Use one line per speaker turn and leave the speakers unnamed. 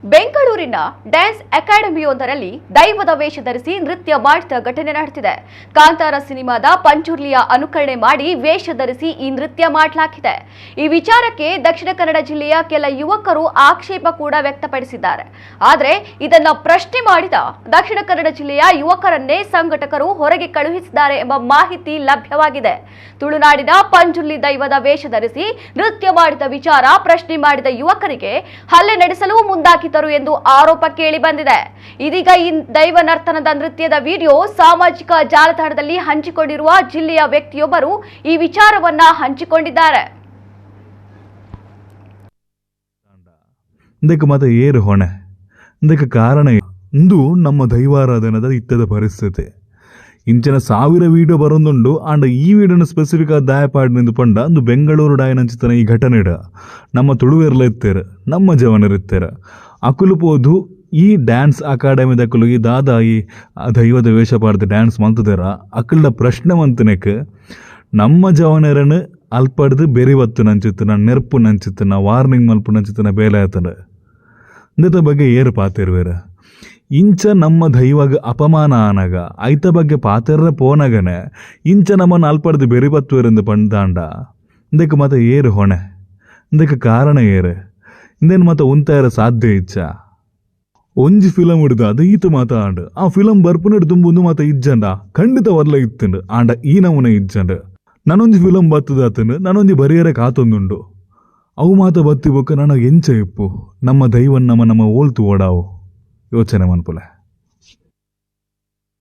ಬೆಂಗಳೂರಿನ ಡ್ಯಾನ್ಸ್ ಅಕಾಡೆಮಿಯೊಂದರಲ್ಲಿ ದೈವದ ವೇಷ ಧರಿಸಿ ನೃತ್ಯ ಮಾಡಿದ ಘಟನೆ ನಡೆದಿದೆ. ಕಾಂತಾರ ಸಿನಿಮಾದ ಪಂಜುರ್ಲಿಯ ಅನುಕರಣೆ ಮಾಡಿ ವೇಷ ಧರಿಸಿ ಈ ನೃತ್ಯ ಮಾಡಲಾಗಿದೆ. ಈ ವಿಚಾರಕ್ಕೆ ದಕ್ಷಿಣ ಕನ್ನಡ ಜಿಲ್ಲೆಯ ಕೆಲ ಯುವಕರು ಆಕ್ಷೇಪ ಕೂಡ ವ್ಯಕ್ತಪಡಿಸಿದ್ದಾರೆ. ಆದರೆ ಇದನ್ನ ಪ್ರಶ್ನೆ ಮಾಡಿದ ದಕ್ಷಿಣ ಕನ್ನಡ ಜಿಲ್ಲೆಯ ಯುವಕರನ್ನೇ ಸಂಘಟಕರು ಹೊರಗೆ ಕಳುಹಿಸಿದ್ದಾರೆ ಎಂಬ ಮಾಹಿತಿ ಲಭ್ಯವಾಗಿದೆ. ತುಳುನಾಡಿನ ಪಂಜುರ್ಲಿ ದೈವದ ವೇಷ ಧರಿಸಿ ನೃತ್ಯ ಮಾಡಿದ ವಿಚಾರ ಪ್ರಶ್ನೆ ಮಾಡಿದ ಯುವಕರಿಗೆ ಹಲ್ಲೆ ನಡೆಸಲು ಮುಂದಾಗಿದ್ದರು ಎಂದು ಆರೋಪ ಕೇಳಿ ಬಂದಿದೆ. ಇದೀಗ ಈ ದೈವ ನರ್ತನದ ನೃತ್ಯದ ವಿಡಿಯೋ ಸಾಮಾಜಿಕ ಜಾಲತಾಣದಲ್ಲಿ ಹಂಚಿಕೊಂಡಿರುವ ಜಿಲ್ಲೆಯ ವ್ಯಕ್ತಿಯೊಬ್ಬರು ಈ ವಿಚಾರವನ್ನ ಹಂಚಿಕೊಂಡಿದ್ದಾರೆ.
ಇಂದಕ್ಕೆ ಮಾತ ಏರು ಹೊಣೆ, ಇಂದಕ್ಕೆ ಕಾರಣ ಇಂದು ನಮ್ಮ ದೈವಾರಾಧನದ ಇತ್ತದ ಪರಿಸ್ಥಿತಿ. ಇಂಚಿನ ಸಾವಿರ ವೀಡಿಯೋ ಬರೊಂದುಂಡು. ಆಂಡ ಈ ವೀಡಿಯೋನ ಸ್ಪೆಸಿಫಿಕ್ ಆದ್ ದಾಯ ಪಾಡ್ನಿಂದು ಪಂಡ, ಅಂದು ಬೆಂಗಳೂರು ಡಾಯನಂಚಿತನ ಈ ಘಟನೆಡ್ ನಮ್ಮ ತುಳುವೆರ್ಲ ಇತ್ತೇರು, ನಮ್ಮ ಜವನರು ಇತ್ತೇರು. ಅಕುಲು ಪೋದು ಈ ಡ್ಯಾನ್ಸ್ ಅಕಾಡೆಮಿದಕುಲು ಈ ದಾದ ಈ ದೈವದ ವೇಷ ಪಾಡ್ದು ಡ್ಯಾನ್ಸ್ ಮಲ್ತುದೆರ, ಅಕುಲ್ಡ ಪ್ರಶ್ನೆ ಮಂತನೆಕ್ ನಮ್ಮ ಜವನರನ್ನು ಅಲ್ಪಡ್ದು ಬೆರಿ ಬತ್ತು ನಂಚಿತ್ತನ, ನೆರ್ಪು ನಂಚಿತ್ತನ, ವಾರ್ನಿಂಗ್ ಮಲ್ಪು ನಂಚಿತ್ತನ ಬೇಲೆ ಆತನ. ಇಂದತ ಬಗ್ಗೆ ಏರು ಪಾತಿರ್ವೇರು? ಇಂಚ ನಮ್ಮ ದೈವಗ ಅಪಮಾನ ಆನಗ, ಐತ ಬಗ್ಗೆ ಪಾತೆರ್ರ ಪೋನಗನೆ ಇಂಚ ನಮ್ಮನ್ನು ಅಲ್ಪಡ್ದು ಬೆರಿ ಬತ್ತುವೆರೆಂದು ಪಂದಾಂಡ, ಇಂದಕ್ಕೆ ಮತ ಏರು ಹೊಣೆ, ಇಂದಕ್ಕೆ ಕಾರಣ ಏರು? ಇಂದೇನು ಮತ ಉಂತಾಯರ ಸಾಧ್ಯ ಇಚ್ಚ? ಒಂಜಿ ಫಿಲಮ್ ಹಿಡ್ದು ಅದು ಈತ ಮಾತ ಆಂಡ್ ಆ ಫಿಲಮ್ ಬರ್ಪುನೆಡ್ ದುಂಬು ಮಾತ ಇಜ್ಜಂಡ ಖಂಡಿತ ವರ್ಲ ಇತ್ತಂಡು. ಆಂಡ ಈ ನಮೂನೆ ಇಜ್ಜಂಡ್. ನಾನೊಂಜಿ ಫಿಲಮ್ ಬತ್ತದಾತನು, ನಾನೊಂಜಿ ಬರಿಯರೆ ಕಾತೊಂದುಂಡು. ಅವು ಮಾತ ಬತ್ತಿ ಬೊಕ್ಕ ನನಗೆ ಎಂಚ ಇಪ್ಪು? ನಮ್ಮ ದೈವನ್ ನಮ್ಮ ನಮ್ಮ ಓಲ್ತು ಓಡಾವು ಯೋಚನೆ ಮನ್ಪುಲೆ.